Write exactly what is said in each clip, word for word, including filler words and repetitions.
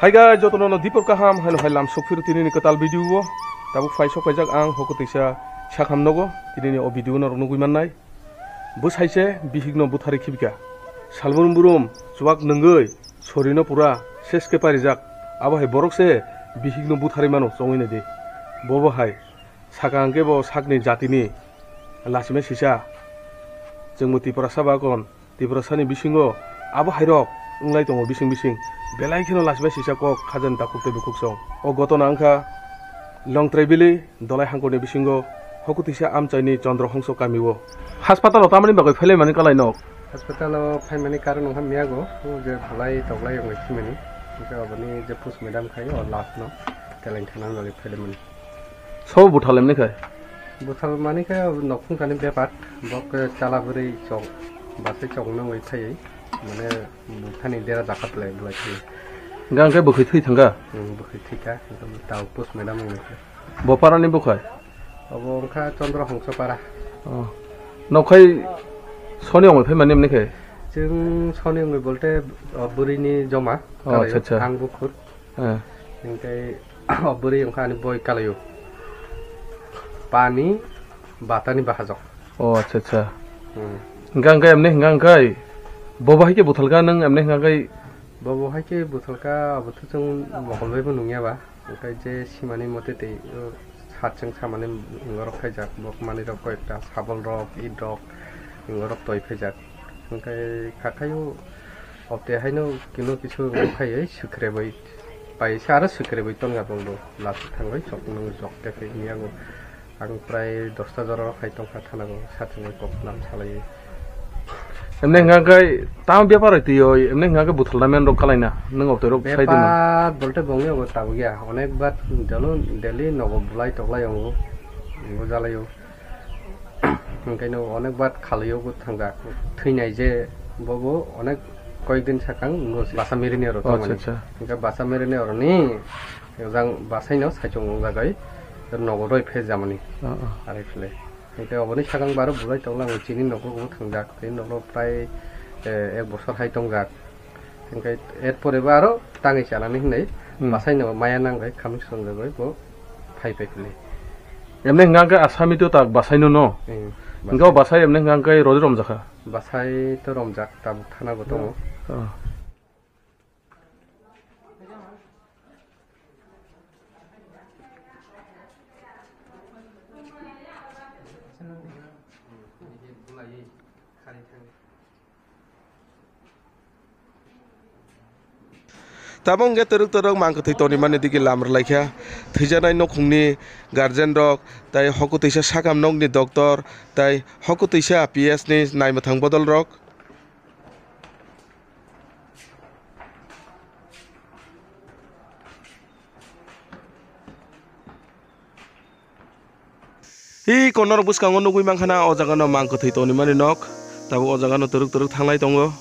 Hai guys, jotono no dipor kaham, haino hai lam sok phiro tinini kwtal video o. Tabuk phai sok paijak ang hoko teisa sakham nogo, tinini o video no rok nugui mannai. Bwsai se bihik no buthari khibika. Salbrum brum, chuwak nungui, sori no pura ses khe parijak. Abo hai borok se bihik no buthari mano chongwi nai di. Bobo hai saka hwnkhe bo sakni jatini lachimai sisa. Chwngbo Tiprasa ba kon. Tiprasani bisingo abo hairok wnglai tongo bising bising. Belai kheno lachimai sisa kok khajani takhuk tei bukhuk song. O gotona wngkha Longtrai Bili Dolai Hangkorni bisingo Hokutisa amchaini Chandra Hongso kamio. Haspatalo tamani bagwi phailaimani kalai nok? Haspatalo phaimani karon wngkha miyago, o je bolai toklai wngwi thwimani. Hwnkhe oboni je post mortem khai o last no Telengthana wngwi phailaimani. Sobo buthal emni khai? Buthal mani khe nokhung thani bepar, bo khe chala bwrwi chok, basai chok nungwi phaiwi, mane buthani dera jakat le bulai thani. Hingkha hingkhe bwkhwi thwi thangkha? Hmm, bwkhwi thwikha, ekdom tao post mortem wngwi khe. Bo parani bukhai? Obo wngkha Chandra Hongso para. Oh. Nokhai soni wngwi phaimani emni khe? Chwng soni wngwi bolte, o, bwrwini joma, oh, kalai acha, acha. Ang bukhur. Eh. Hingkhe o bwrwi wngkha ani boi kalaio. Pani batani bahajok. Oh, acha, acha. Hmm. Hingkha hingkhe emni hingkha hingkhe bobo hai khe buthalkha nwng emni hingkha hingkhe? Bobo hai khe buthalkha, abo to chwng mokol bai bo nungya ba. Hingkhe je simani mote tei, o, sat chwng samani wngorok khaijak, bok manwi rok koi ekta sabol rok, it rok wngorok toi khaijak. Hingkhe kha khaio. Ote haino kino kisu wng phaiwi sukrebwi, paisa aro sukrebwi tongya bongbo. Lachuk thangwi chok nung jok tephi hwnwi yago. Ang prai dosta jora rok hai tongkha thana o, sathini kok nam salaiwi. Emne hwnka khe tamo bepar hai twiwi, emne hwnka khe buthal na men rok kalaina, nwng ote rok sai di man. Bepar bolte bongni obo tabuk ya, onek bar dalo daily nogo bulai toklai ongo, bo jalaio. Hingkhe no onek bar khalwio bo thangjak. Thwinai je bobo onek koyek din sakang basa mirini oro tongmani. Acha, acha. Hingkhe basa mirini oroni jang basaino saichung wngjagwi nogo roi phe jamani. Ah, ah. Arai phile. Hingkhe oboni sakang baro bulai tonglang chini nogo bo thangjak. Tei nogo prai, eh, ek bosor hai tongjak. Hingkhe er pore bo aro tangwi chanani hinwi, hmm, basaino maya nangwi khamwi swngjagwi bo phai phai phili. Emne hwnka khe asami to tak basaino no? Hmm, hwnka o basai. Basai emne hwnka khe rodi romjakha? Basai to romjak, tabuk thana bo tongo. Oh. Tabuk hwnkhe twrwk twrwk mang kwthwi tonwi mani digi lam rwlaikha. Thwijaknai nukhungni guardian rok, tai hokutwisa sakam nokni doctor, tai hokutwisa P S ni naimwthang bodol rok. Hi konorok bwskango nugwi mankha na, o jaga no mang kwthwi tonwi mani nok, tabuk o jaga no twrwk twrwk thanglai tongo.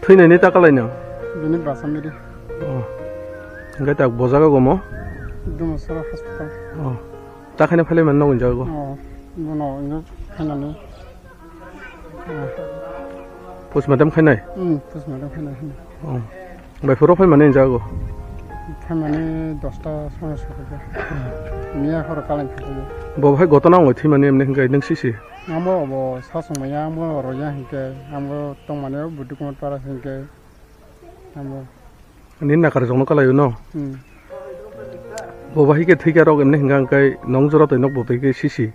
Thwinaini ta kalai nang? Bini basa miri. Oh. Hingke tak bo jaga gomo? Dumasora hospital. Oh. Ta khaina phailai man nogo jaga go? Oh. Bono ingo khainani. Postmortem khainai? Hmm, postmortem khainai. Oh. Bai phuro phaimani jaga go? Phaimani dosta sona sokha. Miya horo kalai phaiyo. Bo hai gotona ongoi thwimani emni hingke nung sisi? Amo bo sasong maya, amo oro ya hingke, amo tongmani o Buddha Kumar Para hingke, amo. Nini nakar jokno kalaio no? Hmm. Bo bahai khe thwikha rok emni hingka hingkai nong jora toi nok bo twi khe sisi.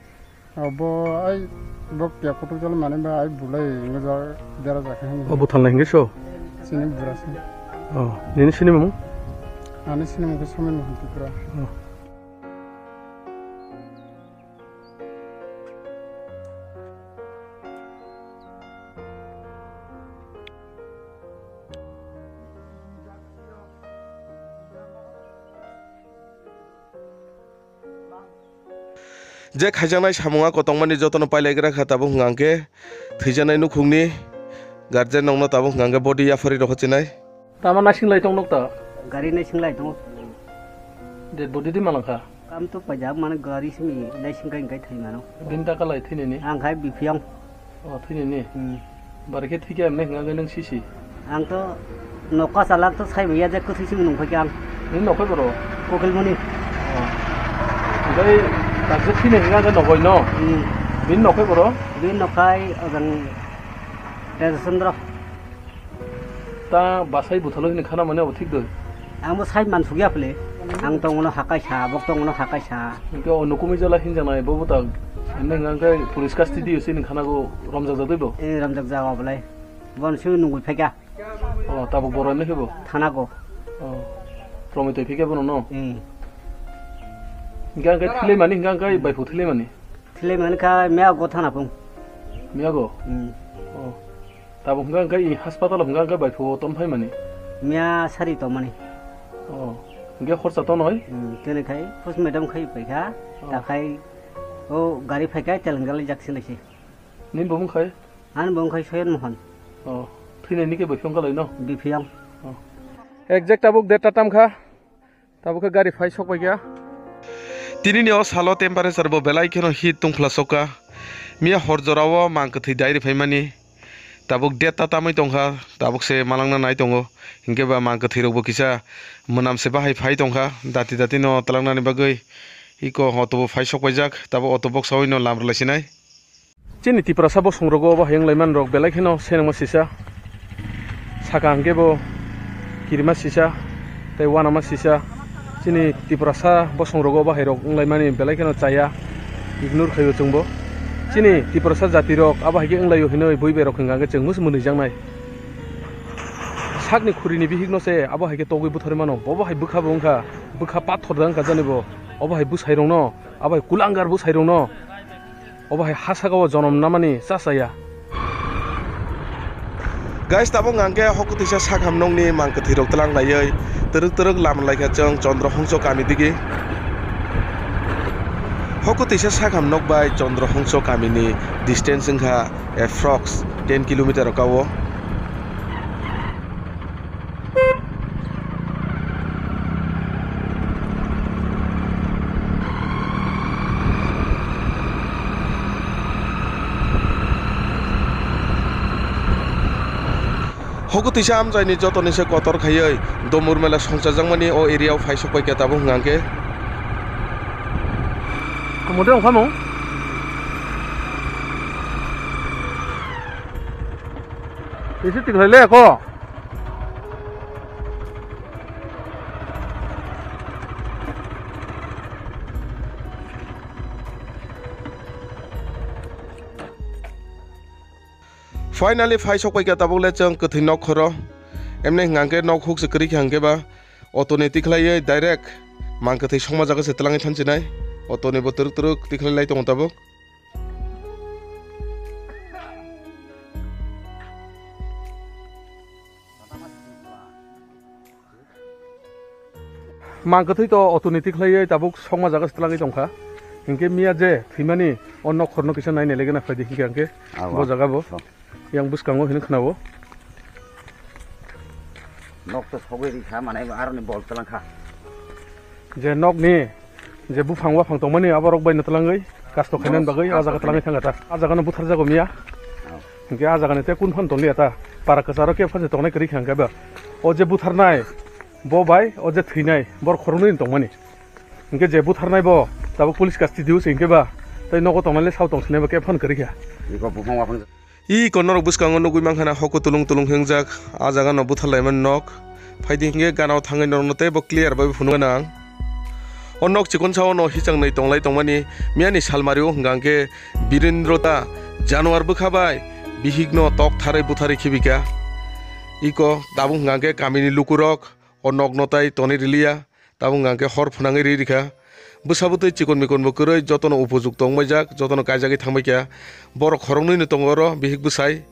Abo ai bo kiya kutuk jalo mani ba ai bulai ngo jor dera jakha hini. O buthal nai hingke so? Sini bura se. Oh, nini sini mung? Ani sini mung khe Somen Mohan Tripura. Oh. Je khaijaknai samung a kotongmani jotono pailaigra kha, tabuk hwnkha hwnkhe thwijaknai nukhungni guardian rokno tabuk hwnkha hwnkhe body yapharwi rokho chinai. Tama naising lai tong nok ta? Gari naising lai tongo. Dead body di malangkha? Ang to paijak mano gari simi nai singkai hingkai thai mano. Bini taka lai thwinani? Ang khai bipiyang. O, thwinani? Hmm. Bari khe thwikhe amne hwnka hwnkhe nwng sisi? Ang to nokha chalak to sai manya je kwthwi simi nungkha khe ang. Bini nokhai boro? Kokilmoni. O. Hingkai taksa thwinai hwnka hwnkhe nokhai no? Hmm. Bini nokhai boro? Bini nokhai ojang Rajachandra. Ta basai buthalo hini khana mani abo thik doi. Ang bo sai mansukya phle. Ang tong ono hakai sa, bok tong ono hakai sa. Hingke o nukumui jala hinjanai bo buta. Ene hingke police custody o sini khana go romjak jadoi bo. E romjak jaga oblai. Bon sui nungui phaikya. O tabuk boro ene khe bo. Thana go. O. Romoi toi phaikya bono no. Hmm. Hingke hingke thilai mani hingke hingke bai phu thilai mani. Thilai mani kha mia go thana pung. Mia go. Hmm. O. Tabuk hwnkha hwnkhe i hospital hwnkha hwnkhe bai phuo ton phaimani? Miya sari tongmani. O, hwnkhe khorsa tonoi? Hmm, tini khai postmortem khai paikha, Oh. Takhai o gari phaikha telangjali jak sinai se. Nini bumung khai? Ani bumung khai Soyon Mohon. O, thwinai ni khe bai phiyong khalai no? Bipiyang. O. Exact tabuk date ta tam kha? Tabuk khe gari phai sok paikha. Tinini o salo temperature bo belai kheno heat tungphla sokha. Miya hor jorao mang kwthwi dai rwphaimani. Tabuk date ta tamwi tongkha, tabuk se malangna nai tongo. Hinkhe ba mang kwthwi rokbo kisa mwnam se bahai phai tongkha. Dati dati no twlangnani bagwi iko auto bo phai sok paijak. Tabuk auto boksawi no lam rwlai sinai. Chini Tiprasa bosongrogo obo hai wnglaimani rok belai kheno senengma sisa. Saka hwnkhe bo kirima sisa tei uanama sisa. Chini Tiprasa bosongrogo obo hai rok wnglaimani belai kheno chaya, ignore khaio chwngbo. Chini Tiprasa jatirok abo hai khe wnglaio hinwi bui berok hwnkha hwnkhe chwng musu mwnwijaknai. Sakni khurini bihikno se abo hai khe togwi butharwi mano. Bobo hai bwkha bo wngkha, bwkha pathor da wngkha jani bo. Obo hai bwsairokno, abo hai kulangar bwsairokno. Obo hai ha saka o jonom namani cha chaya. Guys, tabuk hwnkha khe hokutwisa sakham nokni mang kwthwi rok twlang naiwi twrwk twrwk lama laikha chwng Chandra Hongso kami digi. Hokutwisa sakham nok bai Chandra Hongso kamini distance wngkha approx ten kilometer o kao. Hokutwisa amchaini jotoni se kotor khaiwi Domur mela songchajakmani o area o phai sok paikha tabuk hwnkha khe. Tongmode wngkha mung. Isi tiklai le ko. Finally phai sok paikha tabuk le chwng kwthwi nok khoro. Emni hwnkha khe nok huk se kwrwi kha hwnkhe ba auto ni tikhlaiwi direct mang kwthwi songma jaga se twlangwi thansinai. Auto ni bo twrwk twrwk tikhlai lai tongo tabuk. Mang kwthwi to auto ni tikhlaiwi tabuk songma jaga se twlangwi tongkha. Hinkhe miya je thwimani o nok khorno kisa nainai legena phaidi hinkhe angkhe Awa. Bo jaga bo. Oh. Yang bwskango hino khwnao. Nok to sogwi rikha, manai aroni bol twlangkha. Je nokni je buphang waphang tongmani aborok bai no twlangwi kasto khainani bagwi o jaga twlangwi thangkha ta. A jaga no butharjago miya. Oh. Hinkhe a jaga ni tei kun phan tongliya ta. Para kwcharo khe phan se tongnai kwrwi kha hinkhe ba. O je butharnai bo bai o je thwinai bor khoroknwi tongmani. Hinkhe je butharnai bo tabuk police custody o se hinkhe ba tei nogo tongnai le sao tong sinai ba khe phan kwrwi kha. Iko buphang waphang. I konorok bwskango nugwi mankha na hoko tulung tulung hingjak, a jaga no butharlaimani nok. Phaidi hinkhe gana o thangwi norokno teibo clear bai phunukna ang. O nok chikon sao no hichang nwi tonglai tongmani miyani salmari o hwnkha hinkhe Birendro ta januar bwkha bai bihik no tok tharwi butharwi khibika. Iko tabuk hwnkha hinkhe kamini lukurok o nok no tai tonwi riliya. Tabuk hwnkha khe hor phwnangwi ri rikha. Bwsa bwtwi chikon mikon bo kwrwi jotono upojukto wngbaijak, jotono kaijagwi thangbaikha. Borok khoroknwino tongo oro bihik bwsai.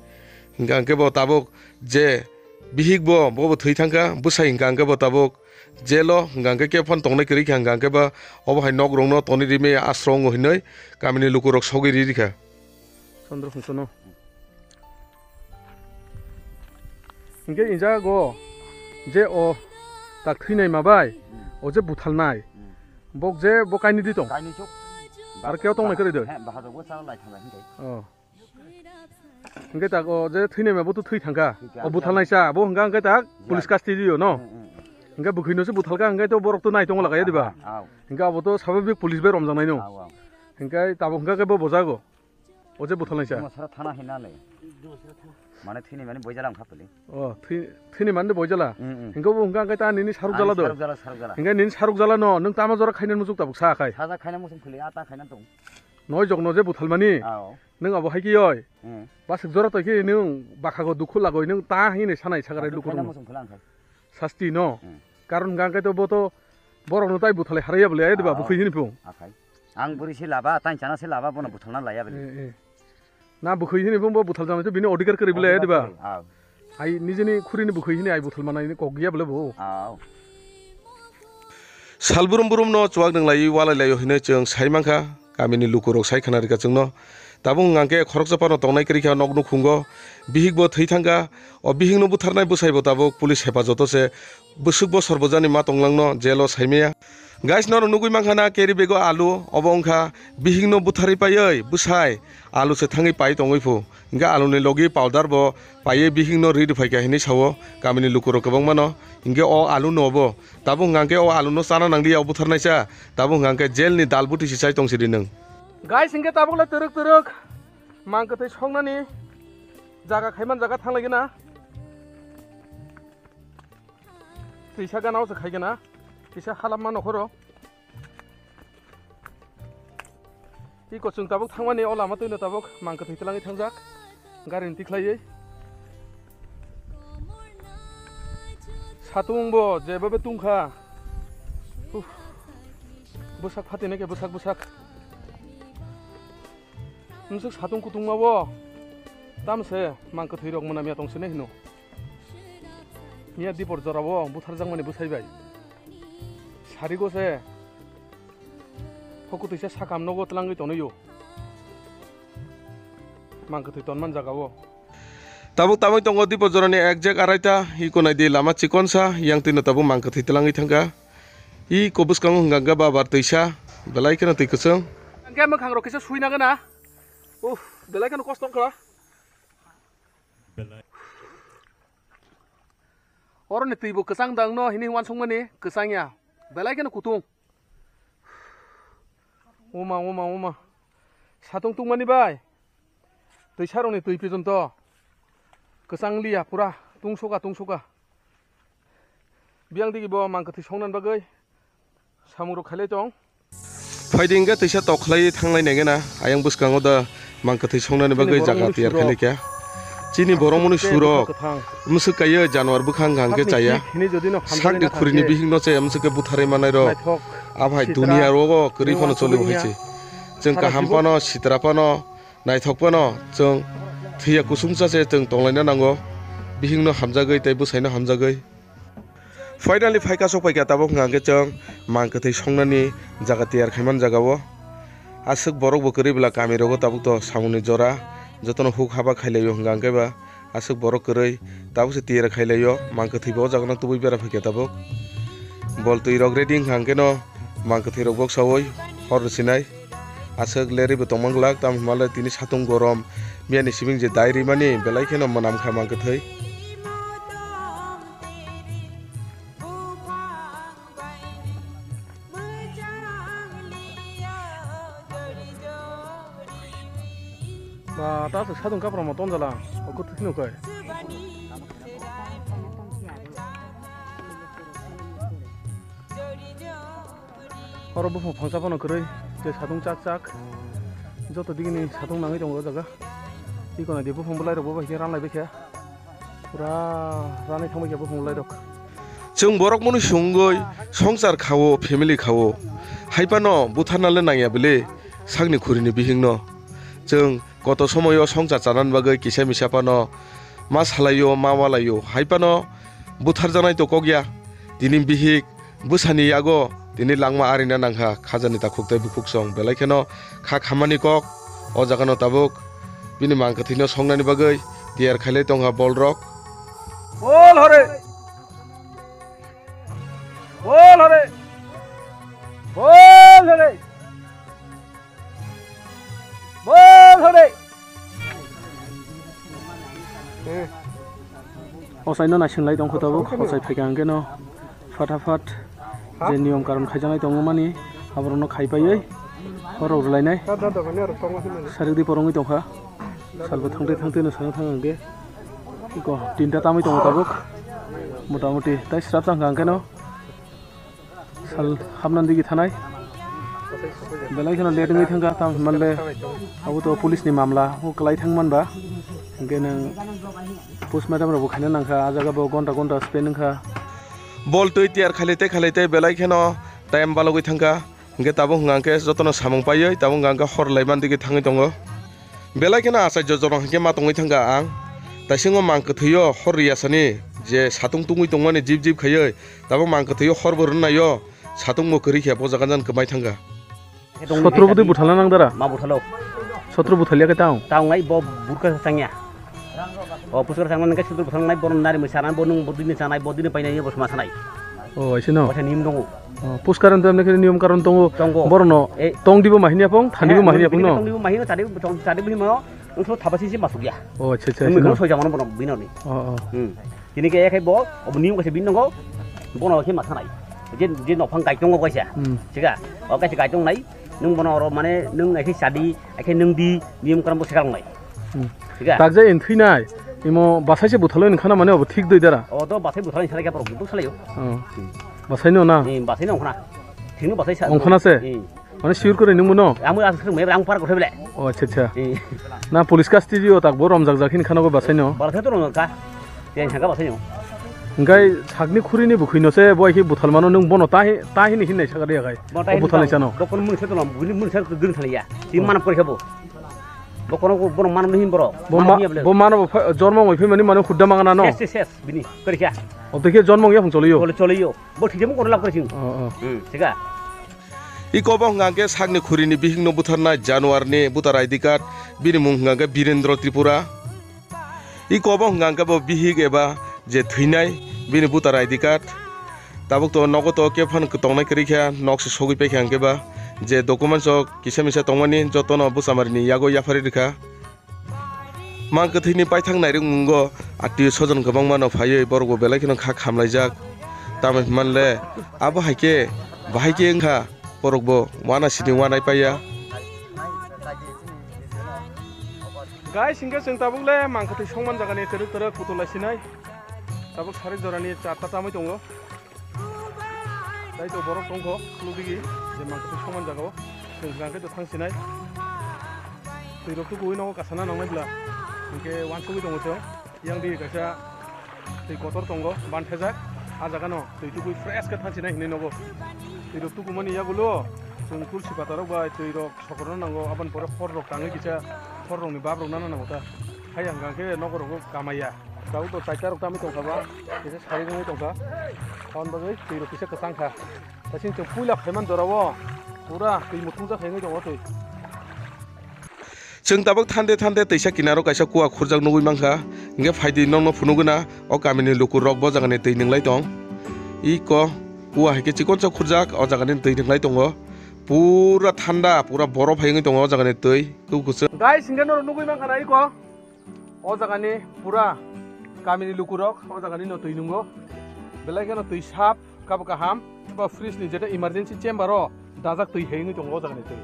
Hwnkha khe bo tabuk je bihik bo, bo bo thwi thangkha, bwsai hwnkha khe bo tabuk jelo hwnkha khe khe phano tongnai kwrwi kha, hwnkha khe bo obo hai nok rokno tonwi rimwi asro wngo hinwi kamini lukurok sogwi ri rikha. Chandra Hongsono. Hinkhe injago je o tak thwinai ma bai, o je buthalnai. Bok je bo kaini di tong. Kaini chuk. Ar keo tong nai kwrwi de? He, bahar rok bo chana lai thang lai hwnkhe. Oh. Hwnkhe tak o je thwinai ma bo to thwi thangkha. Thwi thangkha. O buthal naisa bo hwnkha hwnkhe tak police custody o no. Hmm, hmm, hmm. Hwnkhe bwkhwi no se buthalkha hwnkhe to borok to nai tongo lagaya diba? Aw. Hwnkhe abo to sababik police bai romjaknai no. Aw, aw. Hwnkhe tabuk hwnkha khe bo bojago. O je buthal naisa. Dumasara thana hinale. Mane thwini mani boijala wngkha pili. O, thwi-, thwini mani boijala. Mm, mm. Hingke bo hingke angke ta nini saruk jala do. Saruk jala, saruk jala. Hingke nini saruk jala no, nwng tama jora khaina muchuk tabuk sa khai. Saja khaina muchung khili, a ta khaina tong. Noi jok no je buthal mani. Ao. Nwng abo hai kiyoi. Mm. Basuk jora toi khe nwng bakhago dukhu lagoi nwng ta hini sanai sakrai lukurok no. Muchung khili ang khai. Sasti no. Mm. Karon hingke angke to bo to borok no tai buthalai haraya bole, ai diba, ah, bukhwi hini phung. Akhai. Ang bwrwi se laba, tang chana se laba, bono buthalna laya bole. Eh, eh. Na bukhwi hini phung bo buthal jani se bini odikar kwrwi bole, ai diba? Odikar kwrwi, ah. Ai nijini khuri ni bukhwi hini ai buthal manai ni kok ya bole bo. Ah. Sal burum burum no chuwak nung lai walai lai hino chwng sai mankha. Kamini lukurok sai khna rikha chwngno. Tabuk hwnkha khe khoroksa phano tongnai kwrwi kha nok nukhungo. Bihik bo thwi thangkha. O bihikno butharnai bwsai bo tabuk police hepajoto se bwswk bosor bwjani ma tonglangno jail o saimaya. Guys, norok nugwi mankha na carry bag o alu, obo wngkha bihikno butharwi paiwi bwsai alu se thangwi pai tongwi phu. Hingke aluni logi powder bo paiwi bihikno ri rwphaikha hinwi sao kamini lukurok kwbangmano. Hingke o alu no obo. Tabuk hwnkha khe o aluno chana nangdi, o butharnaisa. Tabuk hwnkha khe jail ni dal buti se chai tong sidi nwng. Guys, hingke tabuk le twrwk twrwk mang kwthwi songnani jaga khaiman jaga thanglaigena. Twisa gana o se khaigena. Kisa halapma nokhoro. Iko chwng tabuk thangmani o lama twino tabuk mang kwthwi twlangwi thangjak, gari ni tikhlaiwi. Satung bo jeba be tungkha. Uff. Bwsak phatina khe bwsak bwsak. Mwswk satung kutungma bo. Tamse mang kwthwi rok mwnam ya tong sini hino. Miya dipor jora o butharjakmani bwsai bai. Sarigo se. Hokutwisa sakam nogo twlangwi tonwi o. Mang kwthwi tonman jaga o. Tabuk tamwi tongo dipor jorani exact araita, iko naidi lama chikonsa, yang twino tabuk mang kwthwi twlangwi thangkha. Iko bwskango hwnkha hwnkha babar twisa, belai kheno twi kwchwng. Hwnkhe mwkhang rok kisa sui nangana. Uff, belai kheno kosto wngkha. Oro ni twi bo kwchang dang no hini wansukmani kwchang ya. Belai kheno kutung. Oma, oma, oma. Satung tungmani bai. Twi sarong ni twi pijon to. Kwchang liya pura tungsuka, tungsuka. Biyang digi bo mang kwthwi songnan bagwi. Samung rok khailai tong. Phaidi hingke twisa tok khlai thanglai nai gana. Ayang bwskango da mang kwthwi songnani bagwi jaga tiyar khailai kha. Chini borok mwnwi surok. Mwswk kaiyo januar bwkhang hangke chaya. Sakni khurini bihikno chaya mwswk khe butharwi manai rok. Aphai dunia rogo kwrwi phano choli bo hai se. Chwng kaham phano sitra phano naithok phano chwng thwiya kusungsa se chwng tonglaina nango. Bihikno hamjagwi tei bwsaino hamjagwi. Finally phaika sok paikha tabuk hwnkha hwnkhe chwng mang kwthwi songnani jaga tiyar khaiman jaga o. Aswk borok bo kwrwi bwla kami rogo tabuk to samungni jora jotono huk haba khailaio hwnkha hwnkhe ba aswk borok kwrwi tabuk se tiyar khailaio mang kwthwi bo o jaga no tubui bera phaikha tabuk. Bol twi rok ready wngkha hwnkhe no mang kwthwi rok boksaui hor rwsinai. Aswk lerwi bo tongma glak, tamo hwnba le tini satung gorom, biyani sibing je dai rimani belai kheno mwnam kha mang kwthwi. Ba, ta se satung kapra mo tonjala, o kwthwi kheno kai. Oro buphang phangsa phano kwrwi, je satung chak chak. Joto digini satung nangwi tongo o jaga. Tei kono di buphang bwlai rok bo bai khe ranlai bai khe. Pura ranai thangbai khe buphang bwlai rok. Chwng borok mwnwi sungwi songsar kha-o, family kha-o. Hai phano butharna le nangya bwle sakni khuri ni bihik no. Chwng koto somoi o songsar chana bagwi kisa misa phano ma salai o, ma walai o. Hai phano butharjaknai to kok ya. Tini bihik bwsani yago tini langma arina nangkha, khajani takhuk tei bukhuk song belai kheno kha khammani kok. O jaga no tabuk bini mang kwthwi no songnani bagwi tiyar khailai tongkha bol rok. Bol hore! Bol hore! Bol! Ochaino naisinglai tongkha tabuk, ochai phaikha hwnkhe no fatafat je niyom karon khaijaknai tongmani aborokno khai paiwi horok rwlainai. Sarikdi porongwi tongkha. Salbo thangtwi thangtwino sana thang hwnkhe iko tinta tamwi tongo tabuk. Motamoti tai srap changkha hwnkhe no. Sal hapnani digi thanai. Belai kheno late wngwi thangkha, tamo hwnba le abo to police ni mamla o kwlai thang manba. Hwnkhe nwng postmortem rok bo khaina nangkha, ah jaga bo gonta gonta spend wngkha. Bol twi tiyar khailai tei khailai tei belai kheno time balogwi thangkha. Hwnkhe tabuk hwnka hwnkhe jotono samung paiwi tabuk hwnka hwnkhe hor laiman digi thangwi tongo. Belai kheno achai jojorok hwnkhe ma tongwi thangkha ang. Taisingo mang kwthwio hor riyasani je satung tungwi tongmani jip jip khaiwi tabuk mang kwthwio hor bo rwnaio. Satung bo kwrwi khe bo jaga jan kwmai thangkha. Sotro bwtwi buthalna nang dara? Ma buthalo. Sotro buthalia khe tang? Tang nai bo burka changya. O puskar changma nang khe sotro buthal nai bo nari mui sana bo nung bo dini chanai bo dini painai bo sma sanai. O aisino. Bo se nim dongo. O puskar ante amne khe niyom karon tongo. Tongo. Borno. E. Tong dibo mahini apong, thani bo mahini apong no. Tong dibo mahini chadi chadi bo himo. Nung so thaba sisi masuk ya. O acha acha. Nung aisino. Soi jamano bono binoni. O o. Hmm. Tini khe khe bo, obo niyom kaisa bini nango, bono khe ma sanai. Je, je nophang kaitongo kaisa. Hmm. Thik a? O kaisa kaitong nai, nung bono oro mane nung akhe sadi, akhe nung di, niyom karam bo sekal nai. Hmm. Thik a? Takjak in thwinai, imo basai se buthaloi nung khana mane obo thik doi dara? O to basai buthaloi nung khana khe borok buk salaio. Oh. Hmm. Basai no na? Hmm, basai no nung khana. Thik no basai sa. Nung khana se? Hmm. Mane sure kwrwi nung bono? Amo ang swrwng mai, ang par kothai bele. O, acha, acha. Eh. Na police custody o tak bo romjak jak hin khana bo basai no? Bara khe to romjak kha. Yang sangka basai no. Hingkai sakni khuri ni bukhwi no se bo hai buthal mano nung bono ta hi, ta hini hin nai sakari ya kai. Bo ta O hini buthal ta-, ni sano. Bo kono mun se to lom, bini mun se to dun thaliya. Ti Oh. Mana kori khe bo. Bo kono ko bono mano hin boro. Bo Mano ma-, hin ya bele. Bo mano bo pha-, jormo wngwi phai mani mano khudda mangana no? Ses, ses, ses, bini. Kori kha. O to khe jormo wngya phung choliyo? Choli, choliyo. Bo thikhe mo kono lab kori sing. Oh, oh. Hmm, thik a. Iko bo hwnka hwnkhe sakni khuri ni bihik no butharnai Januar ni voter I D card, bini mung hwnka hwnkhe Birendra Tripura. Iko bo hwnka hwnkhe bo bihik eba je thwinai bini voter I D card. Tabuk to nogo to khe phan tongnai kwrwi khe nok se sogwi paikha hwnkhe ba je documents o kisa misa tongmani jotono bwchamari ni yago yapharwi rwkha. Mang kwthwini paithak nairwkmungo attiyo sojon kwbangmano phaiwi borokbo belai kheno kha khamlaijak. Tamo hwnmanle abo hai khe bahai khe wngkha borokbo uanasini uanai paiya. Guys, hingke chwng tabuk le mang kwthwi songman jagani twrwk twrwk putulai sinai. Tabuk sari jorani charta chamwi tongo. Tai to borok tongkho, khuluk digi, je mang kwthwi songman jagao. Chwng hwnkhe to thang sinai. Twi rok tukuwi nogo kasana nangnai bwla. Hinkhe uansugwi tongo chwng. Yang digi kaisa twi kotor tongo, ban thejak. Ah jagano twi tukuwi fresh khe thang sinai hinwi nogo. Twi rok tukumani yagulo chwng tulsi pata rok bai twi rok sokorno nango, aboni pore hor rok tangwi kisa hor rokni bab rok nana nango ta. Hai ang hwnkhe nogo rogo kamaiya. Tabuk to chaita rok tamwi tongkha ba, kisa sari wngwi tongkha. Aboni bagwi twi rok kisa kwchang kha. Tei chwng puila phaiman jora o pura twi muthungjak hai wngwi tongo twi. Chwng tabuk thande thande twisa kinaro kaisa kua khurjak nugwi mankha. Hinkhe phaidi nokno phunugwi na o kamini lukurok bo jagani twi nwnglai tong. Iko kua hai khe chikonsa khurjak o jagani twi nwnglai tongo. Pura thanda, pura borof hai wngwi tongo o jagani twi. Kuk kwchwng. Guys, hinkhe norok nugwi mankha na iko. O jagani pura kamini lukurok o jagani no twi nungo. Belai kheno twi sap, kabo kaham. Ba fridge ni jeta emergency chamber o dajak twi hai wngwi tongo o jagani twi.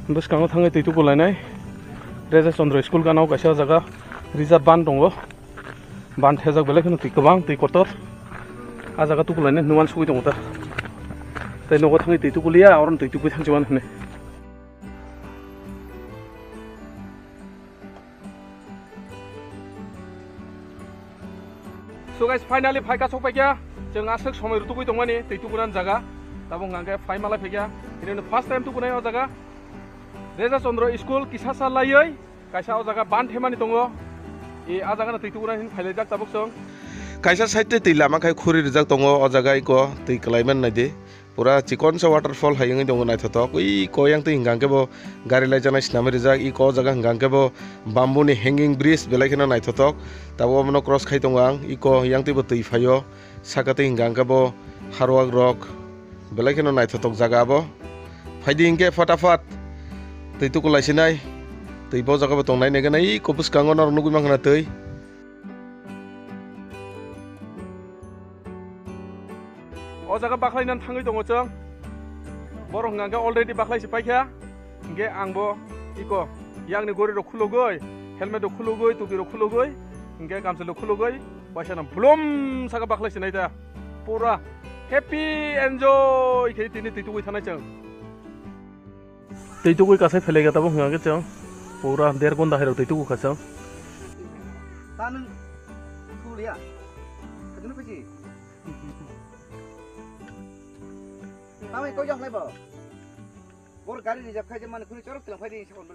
Bwskango thangwi twi tuku lainai. Reza Chandra school gana o kaisa o jaga reserve ban tongo. Ban thejak belai kheno twi kwbang, twi kotor. A jaga tuku lainai hwnwi uansugwi tongo ta. Tei nogo thangwi twi tuku liya, oro twi tukui thangsi mano hwnwi. So guys, finally phaikha, sokpaikha. Chwng aswk somoi rw tugwi tongmani twi tukunan jaga. Tabuk hwnkha khe phai malai phaikha. Ini first time tukunai o jaga. Reza Chandra school kisa sa laiwi kaisa o jaga ban themani tongo. E, a jaga no twi tukunani hin phailaijak tabuk chwng. Kaisa side twi twi lama khai khuri rijak tongo o jaga, iko twi kwlaiman naidi. Pura chikonsa waterfall hai wngwi tongo, naithotok. Ui, ko yang twi hwnkha khe bo gari laijaknai swnamwi rijak. Iko o jaga hwnkha khe bo bamboo ni hanging bridge, belai kheno naithotok. Tabuk omono cross khai tongo ang. Iko yang twi bo twi phaio. Saka twi hwnkha khe bo harwak rok. Belai kheno naithotok jaga abo. Phaidi hinkhe fatafat twi tukulai sinai. Twi bo jaga bo tongnai nai gana, iko bwskango norok nugwi mankha na twi. O jaga bakhlai nan thangwi tongo chwng. Borok hwnka hwnkhe already bakhlai se paikha. Hwnkhe ang bo iko yakni gori rok khulugwi, helmet rok khulugwi, tupi rok khulugwi, hwnkhe kamchwlwi khulugwi, waisa no blum saka bakhlai se nai ta. Pura happy enjoy khe tini twi tugwi thanai chwng. Twi tugwi kasai phelega tabuk hwnka khe chwng pura der gonda hai rok twi tugu kha chwng. Ta nwng thuliya. Khajano phaisi. Tamai koi jak lai bo. Bor gari reserve khai je mani khuni chorok tilang phai de sabon bole.